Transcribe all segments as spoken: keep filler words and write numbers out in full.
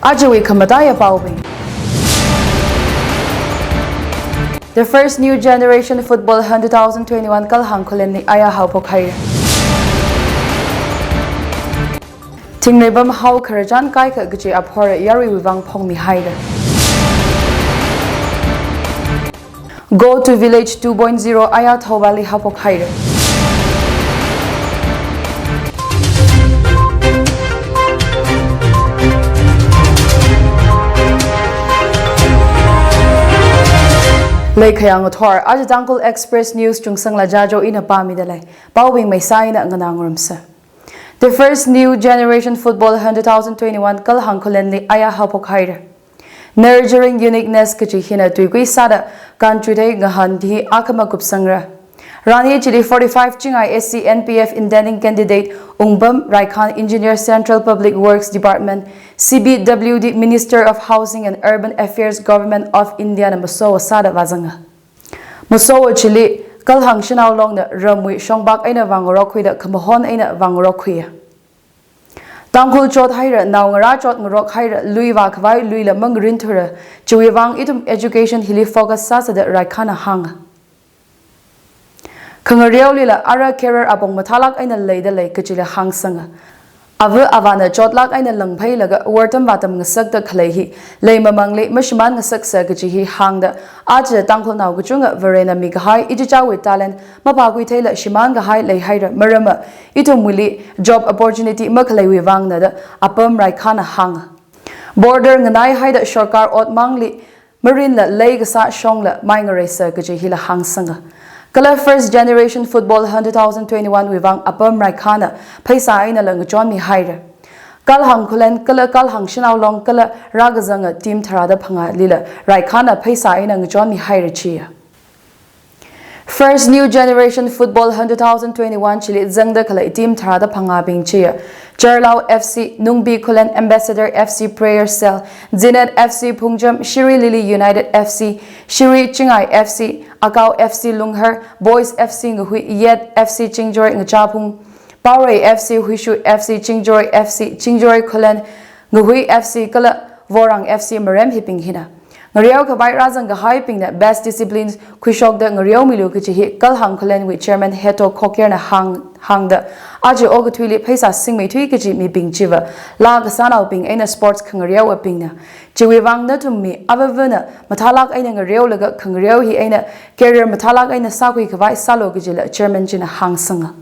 Ajawui khamataiya paobing. The first new generation football hun two thousand twenty-one Kalhang Khullenli aya haophok haira. Thingreibam hao khararchan kaikha kachi aphor yaruiwui vang phongmi haira. Go to Village two point zero aya Thouballi haophok haira. Leikhayang athor, aja Tangkhul Express News Chungsangla Jajo ina pāmida lei. Paobing maisaina nganā ngarumsa. The first new generation football hun two thousand twenty-one Kalhang Khullenli aya haophok haira. Nurturing uniqueness kachi hina tuikui sāda kanchuithei ngahān hi akhama kupsangra. Rani chili forty-five chingai S C N P F intending candidate Ungpam Raikhan, Engineer, Central Public Works Department, C P W D, Minister of Housing and Urban Affairs, Government of India na maso sāda vāzanga. Maso chili Kalhang Shanao Longna ramwui shongpak eina vāngarokkhuida khamahon eina vāngarokkhuiya. Tangkhul chot haira, naongarā chot ngarok haira, lui vākhavai luila mangarinthura, chiwui vang ithum education hili focus sāsada Raikhanna hānga. Khangareolila ara career apong mathālak eina leida lei kachila hāngsanga. Ava avāna chotlak eina langphailaga wortam vātam ngasakda khalei hi leimamangli mashimān ngasaksa kachi hi hāngda, aja Tangkhulnao kachunga Varena mikahai ichichāwui talent maphākhuitheila shimānkahai leihaira, maramva ithumwuili job opportunity makhaleiwui vangna da Apam Raikhanna hānga. Border nganaihaida sorkar otmangli marinla leikasā shongla maingareisa kachi hila hāngsanga. Kala first generation football hun two thousand twenty-one wui vang Apam Raikhanna pheisā einala ngachonmi haira. Kalhang Khullen kala Kalhang Shanao Long kala rākazanga team tharāda phangālila Raikhanna pheisā eina ngachonmi haira chiya. First new generation football hun two thousand twenty-one chili zangda khalei team tharāda phangābing chiya. Charlao F C, Nungbi Khullen, Ambassador F C, Prayer Cell, Zenith F C, Phungjam, Shiri Lily United F C, Shiri Chingai F C, Akao F C, Lunghar, Boys F C, Ngahui, Yet F C, Chingjoi, Ngachaphung, Paorei F C, Huishu F C, Chingjoi F C, Chingjoi Khullen, Ngahui F C kala Vorang F C marem hibing hina. Ngareo khavai rāzang kahaibingna best discipline khuishokda ngareomilu kachi hi Kalhang Khullenwui Chairman Heto Khokirna hāng, hāngda, aja okathuili pheisā singmeithui kachi mibing chiva laa kasānaobing eina sports khangareowabingna. Chiwui vang nathum mi avāvana mathālak eina ngareolaga khangareo hi eina career mathālak eina sākhui khavai sālu kachila Chairman china hāngsanga.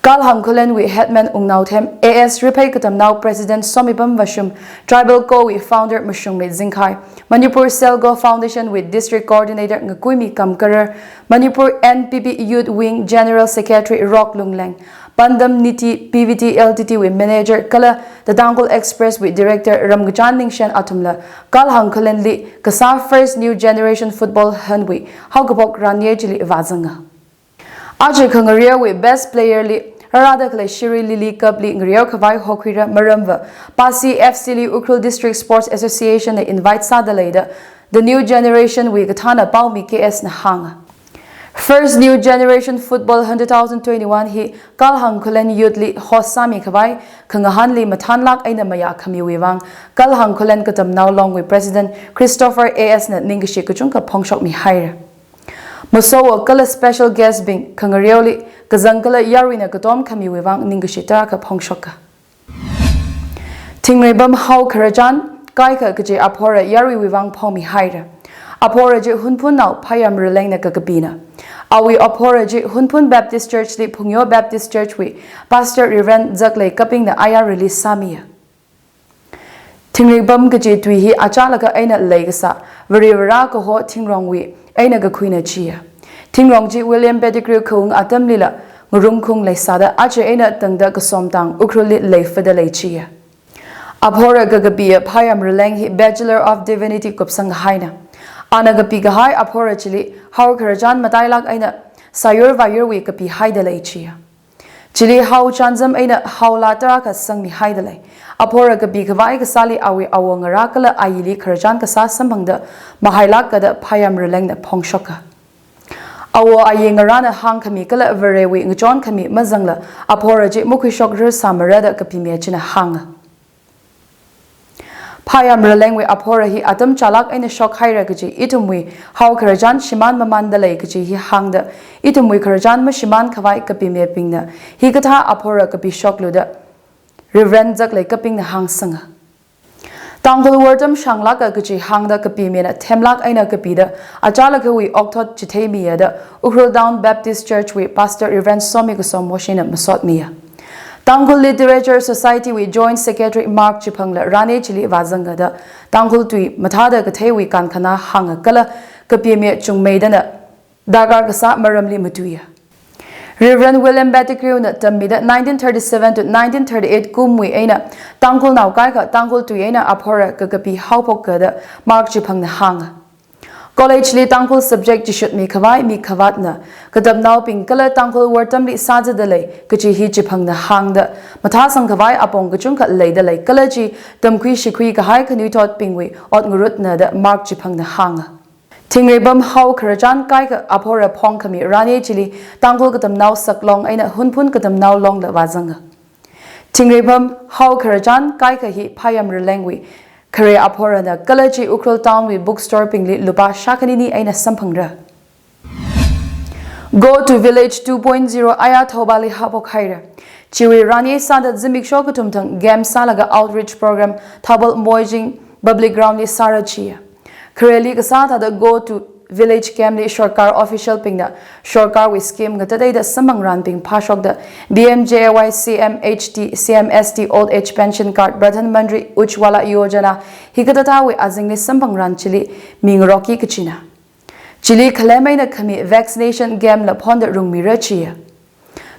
Kalhang Khullenwui Headman Wungnaothem, A S Riphei Katamnao President Somipam Vashum, Tribal Co wui Founder Mashungmi Zingkhai, Manipur Selgo Foundation wui District Coordinator Ngakuimi Kamkarar, Manipur N P P Youth Wing General Secretary Rok Lungleng, Pandam Niti P V T L T D wui Manager kala The Tangkhul Express wui Director Ramkachan Ningshen athumla Kalhang Khullenli kasā first new generation football hunwui haokaphok ranye chili vāzanga. Aja khangareowui best player li rārāda khalei Shiri Lily Cup li ngareo khavai hokhuira, maramva Pasi F C li Ukhrul District Sports Association na invite sāda leida The New Generation wui kathāna Paomi K S na hānga. First New Generation Football hun two thousand twenty-one hi Kalhang Khullen Youth li host sāmi khavai khangahānli mathānlak eina mayā khamiwui vang Kalhang Khullen Katamnao Long wui President Christopher A S na ningkashi kachungkha phongshokmi haira. Masowo kala special guest bing khangareoli kazang kala yaruina katom khamiwui vang ningkashi tarākha phongshoka. Thingreibam hao khararchan kaikha kachi aphora yaruiwui vang phongmi haira. Aphora chi Hunphunnao Phayam Ralengna kakapina. Awui aphora chi Hunphun Baptist Church li Phungyo Baptist Church wui Pastor Reverend Zaklei Kapingna aya release sāmiya. Thingreibam kachi tui hi achālakha eina leikasā Varivarā kaho thingrongwui eina kakhuina chiya. Thingrong chi William Pettigrew khaung atamlila ngarumkhung leisāda aja eina tangda kasomtang Ukhrulli leifada lei chiya. Aphora kakapiya Phayam Raleng hi Bachelor of Divinity kupsang kahaina. Ana kapi kahai aphora chili hao khararchan matailak eina sāyur vāyurwui kapi haida lei chiya. Chili hao chānjam eina hao laa tarākha sangmi haida lei. Aphora kapi khavai kasāli awui awo ngarā kala ayili khararchan kasā samphangda mahailak kada Phayam Ralengna phongshoka. Awo ayi ngarāna hāngkhami kala Varewui ngachonkhami mazangla aphora chi makhuishokrar sāmara da kapimiya china hānga. Phayam Ralengwui aphora hi atam chālāk eina shokhaira kaji ithumwui hao khararchan shimān mamānda lei kaji hi hāngda, ithumwui khararchan mashimān khavai kapimebingna hikathā aphora kapishoklu da Reverend Zaklei Kapingna hāngsanga. Tangkhul wortam shānglāka kaji hāngda kapimena themlāk eina kapida, achālakhawui okthot chitheimiya da Ukhrul Town Baptist Church wui Pastor Reverend Somi Kasom Moshina masotmiya. Tangkhul Literature Society wui Joint Secretary Mark Chiphangla rane chili vāzanga da Tangkhul tui mathāda katheiwui kankhana hānga kala kapime chungmeidana darkar kasā maramli matuiya. Reverend William Pettigrew na tammida nineteen thirty-seven to nineteen thirty-eight kumwui eina Tangkhulnao kaikha Tangkhul tui eina aphora kakapi haophokka da Mark Chiphangna hānga. College li Tangkhul subject chishutmi khavai mi khavātna katamnaobing kala Tangkhul wortamli sāzada lei kaji hi Chiphangna hāngda, mathāsang khavai apong kachungkha leida lei kala chi tamkhui shikhui kahai khanuithotbingwui ot ngarutna da Mark Chiphangna hānga. Thingreipam hao khararchan kaikha aphora phongkhami rane chili Tangkhul katamnao saklong eina Hunphun katamnao longla vāzanga. Thingreipam hao khararchan kaikha hi Phayam Ralengwui khare aphorana kala chi Ukhrul Town wui bookstore bingli lupā shākhanini eina samphangra. Go to Village two point zero aya Thouballi haophokhaira. Chiwui rane sāda zimiksho kathum thang game sālaga outreach program Thoubal Moijing Public Ground li sāra chiya. Khareli kasā thāda Go to Village game li sorkar official bingna sorkarwui scheme ngatateida samphangranbing phāshokda P M J A Y, C M H T, C M S T, Old Age Pension Card, Pradhan Mantri Ujjwala Yojana hikathāthāwui azingli samphangran chili mi ngarokki kachina. Chili khalem eina khami vaccination game la phonda rungmira chiya.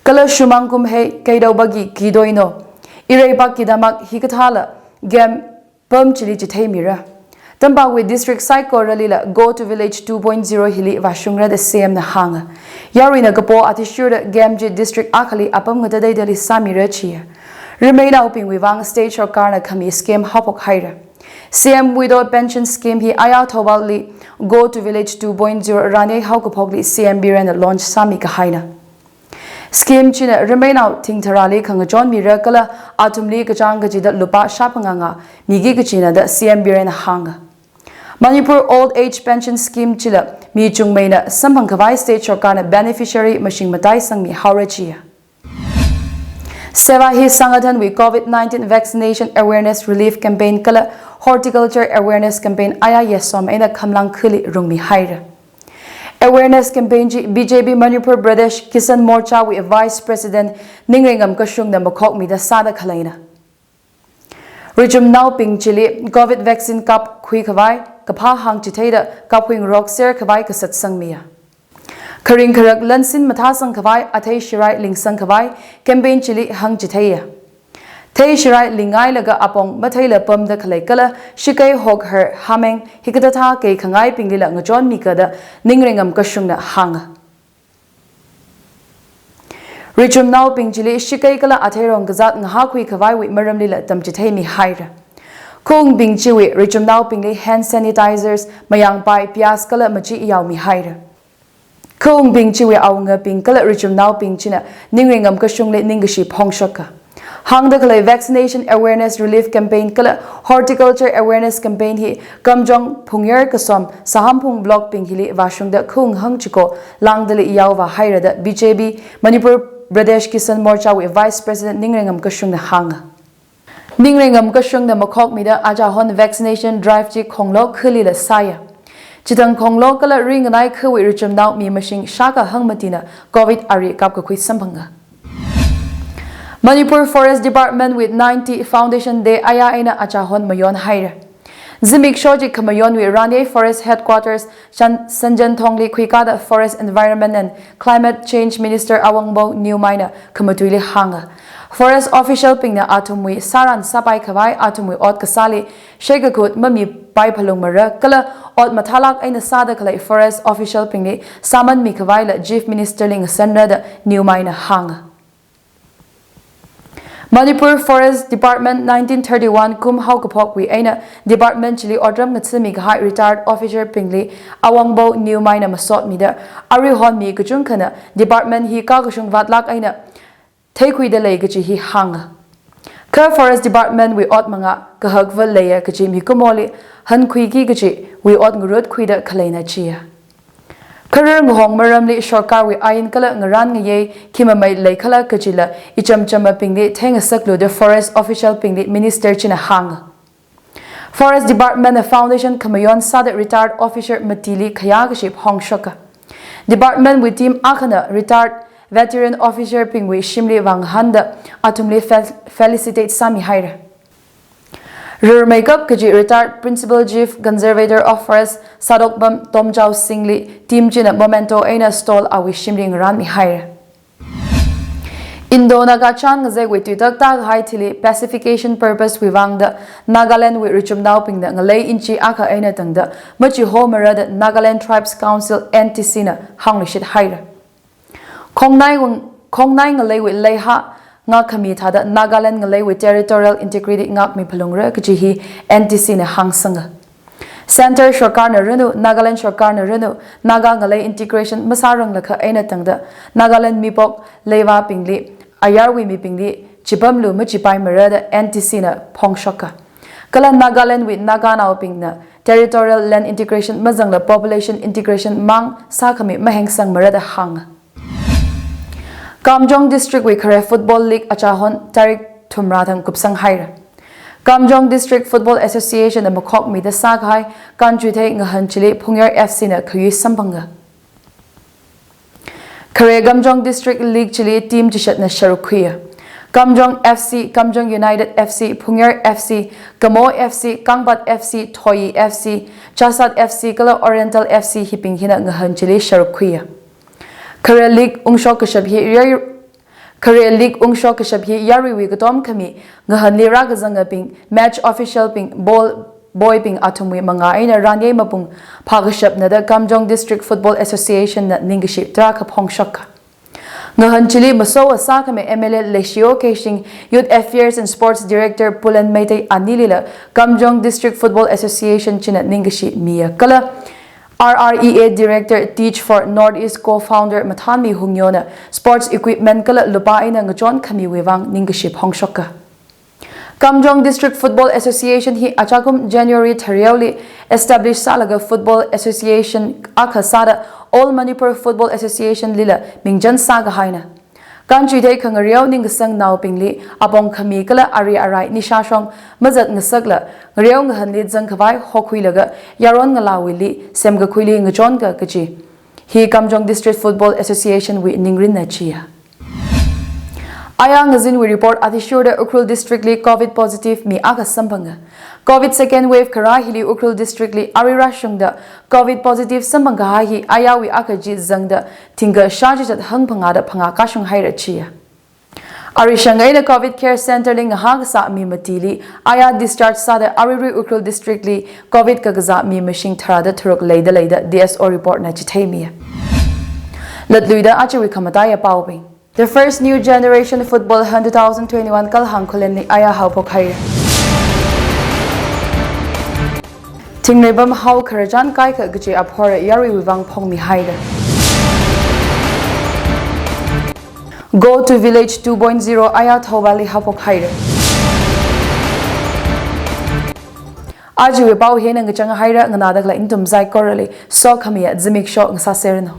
Kala shumang kumhei keidaobagi kidoino, ireipak kidamāk hikathāla game pam chili chitheimira. Tampakwui district saikoralila Go to Village two point zero hili vāshungra da C M na hānga. Yaruina kapo athishurda game chi district akhali apam ngatateidali sāmira chiya. Rimeinaobingwui vang state sorkarna khami scheme haophokhaira. C M Widow Pension Scheme hi aya Thouballi Go to Village two point zero rane haokaphokli C M Birenna launch sāmi kahaina. Scheme china rimeinao thingtharali khangachon mira kala athumli kachāng kachida lupā shāphangā ngā miki kachina da C M Birenna hānga. Manipur Old Age Pension Scheme chila mi chungmeina samphang khavai state sorkarna beneficiary mashing matai sangmi haora chiya. Seva Hi Sangathanwui Covid nineteen Vaccination Awareness Relief Campaign kala Horticulture Awareness Campaign aya Yasom eina Khamlang khali rungmihaira. Awareness campaign chi B J P Manipur Pradesh Kisan Morcha wui Vice President Ningrengam Kashungna makhokmida sāda khaleina. Richumnaobing chili Covid vaccine kapkhui khavai kaphā hāngchitheida kapkhui ngarokser khavai kasat sangmiya. Kharing kharak lansin mathāsang khavai athei shirai lingsang khavai campaign chili hāngchitheiya. Thei shirai lingngailaga apong matheila pamda khalei kala shikei, hokhar, hameng hikathāthā kei khangaibinglila ngachonmika da Ningrengam Kashungna hānga. Richumnaobing chili shikei kala atheirong kazāt ngahākhui khavaiwui maramlila tamchitheimihaira. Khaungbing chiwui richumnaobingli hand sanitizers, mayāngpai, piyas kala machi yaomihaira. Khaungbing chiwui awungabing kala richumnaobing china Ningrengam Kashungli ningkashi phongshoka. Hāngda khalei Vaccination Awareness Relief Campaign kala Horticulture Awareness Campaign hi Kamjong, Phungyar Kasom, Sahamphung block bing hili vāshungda khaung hangchiko lāngdali yaovāhaira da B J P Manipur Pradesh Kisan Morcha wui Vice President Ningrengam Kashungna hānga. Ningrengam Kashungna makhokmida achahon vaccination drive chi Khonglo khalila sāya. Chithang Khonglo kala ringanai khawui richumnao mi mashing shākha hangmatina Covid ari kapkakhui samphanga. Manipur Forest Department wui ninety Foundation Day aya eina achahon mayonhaira. Zimiksho chi khamayonwui rane Forest Headquarters San-, Sanjanthongli khuikāda Forest Environment and Climate Change Minister Awangbow Newmaina khamatuili hānga. Forest official bingna athumwui sāran sāpai khavai athumwui ot kasāli sheikakhut mamipai phalungmara kala ot mathālāk eina sāda khalei forest official bingli sāman mikhavaila Chief Minister li ngasanra da Newmaina hānga. Manipur Forest Department nineteen thirty-one kum haokaphokwui eina department chili otram ngathami kahai retired officer bingli Awangbow Newmaina masotmida, aruihon mi kachungkhana department hi kakashung vātlāk eina theikhuida lei kaji hi hānga. Kha Forest Department wui ot manga kahakva leiya kaji mikumoli hankhuiki kajiwui ot ngarutkhuida khaleina chiya. Kharar ngahong maramli sorkarwui ain kala ngarān ngayei khimamei leikhala kajila ichamchamabingli theingasaklu da forest official bingli minister china hānga. Forest Department na foundation khamayon sāda retired officer matili khayā kashi phongshoka. Department wui team akhana retired veteran officer bingwui shimli vāngahānda athumli fel-, felicitate sāmihaira. Rurmeikap kaji retired Principal Chief Conservator of Forest Sadokbam Tomjao Singhli team china memento eina stole awui shimli ngarānmihaira. Indo-Naga chān ngazekwui tuitak tākahai thili pacification purpose wui vāngda Nagaland wui richumnaobingna ngalei inchi akha eina tangda machihomarada Nagaland Tribes Council, N T C na hāngluishithaira. Khongnai wung-, khongnai ngaleiwui leihā ngākkhami thāda Nagaland ngaleiwui territorial integrity ngākmiphalungra kaji hi N T C na hāngsanga. Centre sorkarna ranu, Nagaland sorkarna ranu, Naga ngalei integration masāranglakha eina tangda Nagaland mipok leivābingli, ayarwui mibingli chipamlu machipaimarada N T C na phongshoka. Kala Nagaland wui Naganaobingna territorial land integration mazangla population integration mang sākhami mahengsangmarada hānga. Kamjong District wui khare Football League achahon tarik thumrā thang kupsanghaira. Kamjong District Football Association na makhokmida sākahai Kanchuithei ngahān chili Phungyar F C na khayui samphanga. Khare Kamjong District League chili team chishatna sharuk khuiya. Kamjong F C, Kamjong United F C, Phungyar F C, Kamo F C, Kangpat F C, Thoyi F C, Chasat F C kala Oriental F C hibing hina ngahān chili sharuk khuiya. Khare league ungshok kashap hi yar-, khare league ungshok kashap hi yaruiwui katom khami ngahānli rākazangabing, match official bing, ball boy bing athumwui mangā eina ranyei mapung phākashapna da Kamjong District Football Association na ningkashi tarākha phongshoka. Ngahān chili masowa sākhami M L A Leishio Keishing, Youth Affairs and Sports Director Pulen Meitei anilila Kamjong District Football Association china ningkashi miya kala R R E A Director Teach for North East co-founder Mathanmi Hungyona sports equipment kala lupā eina ngachon khamiwui vāng ningkashi phongshoka. Kamjong District Football Association hi achakum January thareoli establish sālaga football association akha sāda All Manipur Football Association lila mingchan sākahaina. Kanchuithei khangareo ningkasangnaobingli apong khami kala ari arai nishāshong mazat ngasakla ngareo ngahānli zangkhavai hokhuilaga yaron ngalāwuili semkakhuili ngachonka kaji hi Kamjong District Football Association wui ningrinna chiya. Aya ngazinwui report athishurda Ukhrul District li covid positive mi akha samphanga. Covid second wave kharā hili Ukhrul District li ari rāshungda covid positive samphang kahai hi ayawui akha chi zangda thingkha shā chichat hangphangāda phangā kashunghaira chiya. Ari shang eina covid care center li ngahā kasā mi matili aya discharge sāda aruirui Ukhrul District li covid kakazā mi mashing tharāda tharuk leida leida D S O report na chitheimiya. Latluida ajawui khamataiya paobing. The First New Generation Football Hunt two thousand twenty-one Kalhang Khullen li aya haophok haira. Thingreibam hao khararchan kaikha kachi aphora yaruiwui vang phongmi haira. Go to Village two point zero aya Thoubal li haophok haira. Ajawui pao hina ngachang haira, nganāda khalei nathum saikorali sokhamiya zimiksho ngasāseranu.